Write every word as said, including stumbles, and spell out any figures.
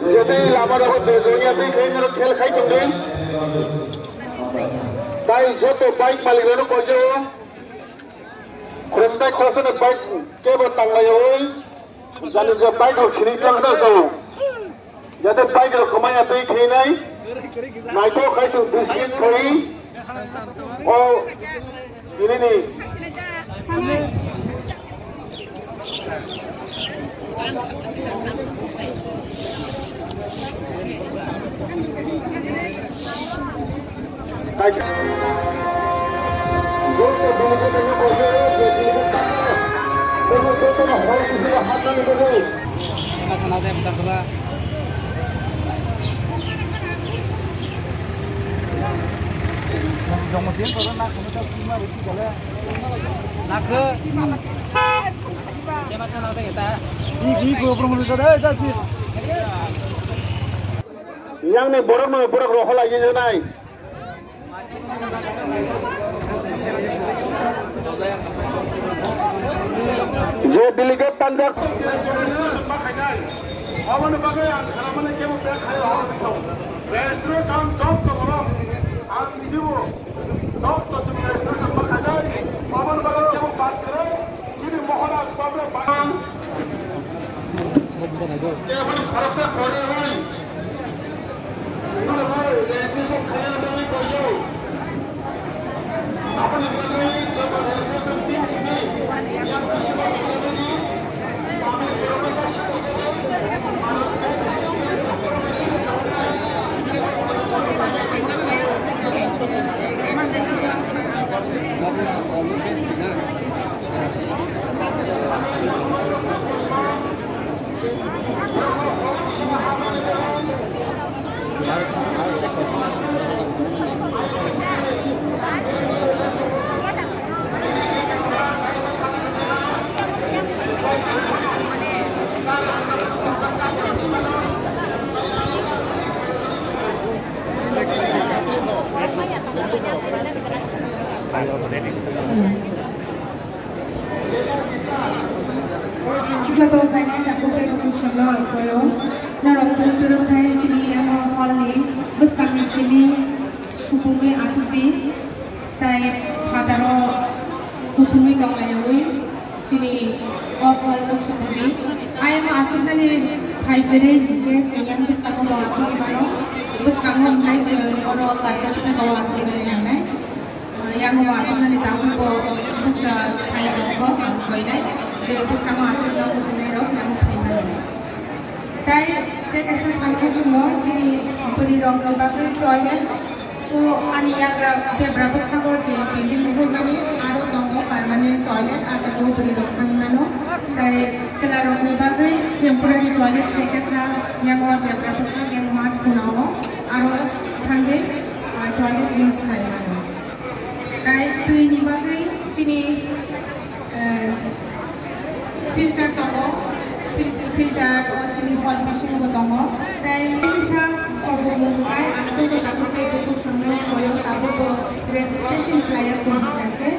Jodi lama rogo dojongya twi khe norok khel khai tongdi. Tai joto bike malik rok koijago. Khoroksa tai khoroksa ni bike kebo tanglayawi. Jani je bike rok sini tang sa jao. Jate bike rok khomaya twi khe nai. Naithok khai chwng biscuit khai. O Ini nih. Yang ni borok no borok rohor lagi je nai. Je delegate tanjak. Aboni bagwi ang kharamani kebo bek khai rohor bisong. Registration job to borok ang video. Joto phainai tabuk tei bukhuk songno koyo. Norok turu turu khai chini amo hall ni bwskang ni simi supungwi achukdi. Tai phataro kuthumwi tonglayawi chini o hall no supungdi. Ayang achuknani phai kwrwi hinkhe chwng yang bwskango bo achugwi mano. Bwskango hinkhai chwng oro carpet saka o achugwi nangnai. Yang bo achuknani tabuk bo bukcha phai rok bo ang koinai je bwskango achukna muchungnai rok yang phai mano. Tai tei kaisa salmung chwngno chini bwrwi rokni bagwi toilet o ani yagra debra bwkhago je building buhurmani aro tongo permanent toilet, ah jagao bwrwi rok thangwi mano. Tai chwla rokni bagwi temporary toilet khaijak kha, yango debra bwkha yang mat khunao aro thangwi, ah, toilet use khlai mano. Tai twi ni bagwi chini, eh, filter tongo, fil-, filter o chini hall bisingo bo tongo. Tai kisa kobor mung bai ang joto tabuk tei bukhuk songmani koyo tabuk bo registration khlaiya tong hwnka khe